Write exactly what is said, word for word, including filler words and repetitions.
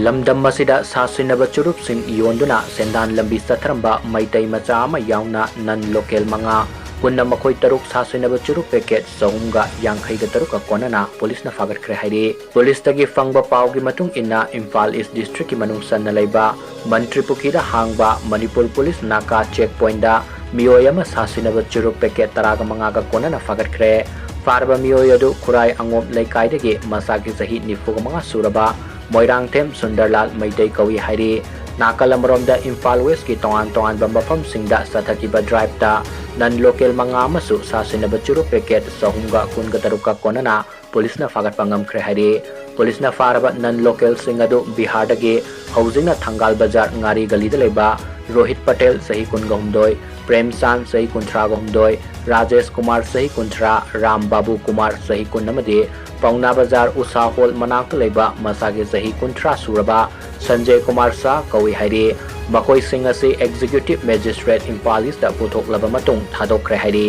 ꯂꯝꯗꯝ ꯑꯁꯤꯗ ꯁꯥꯁꯤꯟꯅꯕ ꯆꯨꯔꯨꯞꯁꯤꯡ ꯌꯣꯟꯗꯨꯅ ꯁꯦꯟꯗꯥꯟ ꯂꯝꯕꯤ ꯆꯠꯊꯔꯝꯕ ꯃꯩꯇꯩ ꯃꯆꯥ ꯑꯃ ꯌꯥꯎꯅ non local ꯃꯉꯥ, ꯄꯨꯟꯅ ꯃꯈꯣꯏ ꯇꯔꯨꯛ ꯁꯥꯁꯤꯟꯅꯕ ꯆꯨꯔꯨꯞ packet ꯆꯍꯨꯝꯒ ꯌꯥꯡꯈꯩꯒ ꯇꯔꯨꯛꯀ ꯀꯣꯟꯅꯅ ꯄꯨꯂꯤꯁꯅ ꯐꯥꯒꯠꯈ꯭ꯔꯦ ꯍꯥꯏꯔꯤ꯫ ꯄꯨꯂꯤꯁꯇꯒꯤ ꯐꯪꯕ ꯄꯥꯎꯒꯤ ꯃꯇꯨꯡ ꯏꯟꯅ, ꯏꯝꯐꯥꯜ ꯏꯁ district ꯀꯤ ꯃꯅꯨꯡ ꯆꯟꯅ ꯂꯩꯕ ꯃꯟꯇ꯭ꯔꯤꯄꯨꯈꯤꯗ ꯍꯥꯡꯕ ꯃꯅꯤꯄꯨꯔ ꯄꯨꯂꯤꯁ ꯅꯥꯀꯥ check point ꯗ ꯃꯤꯑꯣꯏ ꯑꯃ ꯁꯥꯁꯤꯟꯅꯕ ꯆꯨꯔꯨꯞ packet ꯇꯔꯥꯒ ꯃꯉꯥꯒ ꯀꯣꯟꯅꯅ ꯐꯥꯒꯠꯈ꯭ꯔꯦ꯫ ꯐꯥꯔꯕ ꯃꯤꯑꯣꯏ ꯑꯗꯨ ꯈꯨꯔꯥꯏ ꯑꯉꯣꯝ ꯂꯩꯀꯥꯏꯗꯒꯤ ꯃꯁꯥꯒꯤ ꯆꯍꯤ ꯅꯤꯐꯨꯒ ꯃꯉꯥ ꯁꯨꯔꯕ ꯃꯣꯏꯔꯥꯡꯊꯦꯝ ꯁꯨꯟꯗꯔꯂꯥꯜ ꯃꯩꯇꯩ ꯀꯧꯏ ꯍꯥꯏꯔꯤ꯫ ꯅꯥꯀꯜ ꯑꯃꯔꯣꯝꯗ, ꯏꯝꯐꯥꯜ West ꯀꯤ ꯇꯣꯉꯥꯟ ꯇꯣꯉꯥꯟꯕ ꯃꯐꯝꯁꯤꯡꯗ ꯆꯠꯊꯈꯤꯕ drive ꯇ non local ꯃꯉꯥ ꯑꯃꯁꯨ ꯁꯥꯁꯤꯟꯅꯕ ꯆꯨꯔꯨꯞ packet ꯆꯍꯨꯝꯒ ꯀꯨꯟꯒ ꯇꯔꯨꯛꯀ ꯀꯣꯟꯅꯅ ꯄꯨꯂꯤꯁꯅ ꯐꯥꯒꯠꯄ ꯉꯝꯈ꯭ꯔꯦ ꯍꯥꯏꯔꯤ꯫ ꯄꯨꯂꯤꯁꯅ ꯐꯥꯔꯕ non local ꯁꯤꯡ ꯑꯗꯨ ꯕꯤꯍꯥꯔꯗꯒꯤ, ꯍꯧꯖꯤꯛꯅ ꯊꯪꯒꯥꯜ ꯕꯖꯥꯔ ꯉꯥꯔꯤ ꯒꯂꯤꯗ ꯂꯩꯕ ꯔꯣꯍꯤꯠ ꯄꯇꯦꯜ, ꯆꯍꯤ ꯀꯨꯟꯒ ꯍꯨꯝꯗꯣꯏ, ꯄ꯭ꯔꯦꯝꯆꯥꯟ, ꯆꯍꯤ ꯀꯨꯟꯊ꯭ꯔꯥꯒ ꯍꯨꯝꯗꯣꯏ, ꯔꯥꯖꯦꯁ ꯀꯨꯃꯥꯔ, ꯆꯍꯤ ꯀꯨꯟꯊ꯭ꯔꯥ, ꯔꯥꯝ ꯕꯥꯕꯨ ꯀꯨꯃꯥꯔ, ꯆꯍꯤ ꯀꯨꯟ, ꯑꯃꯗꯤ ꯄꯥꯎꯅꯥ ꯕꯖꯥꯔ ꯎꯁꯥ ꯍꯣꯜ ꯃꯅꯥꯛꯇ ꯂꯩꯕ ꯃꯁꯥꯒꯤ ꯆꯍꯤ ꯀꯨꯟꯊ꯭ꯔꯥ ꯁꯨꯔꯕ ꯁꯟꯖꯦ ꯀꯨꯃꯥꯔ ꯁꯥꯍ ꯀꯧꯏ ꯍꯥꯏꯔꯤ꯫ ꯃꯈꯣꯏꯁꯤꯡ ꯑꯁꯤ Executive Magistrate ꯏꯝꯐꯥꯜ East ꯇ ꯄꯨꯊꯣꯛꯂꯕ ꯃꯇꯨꯡ ꯊꯥꯗꯣꯛꯈ꯭ꯔꯦ ꯍꯥꯏꯔꯤ꯫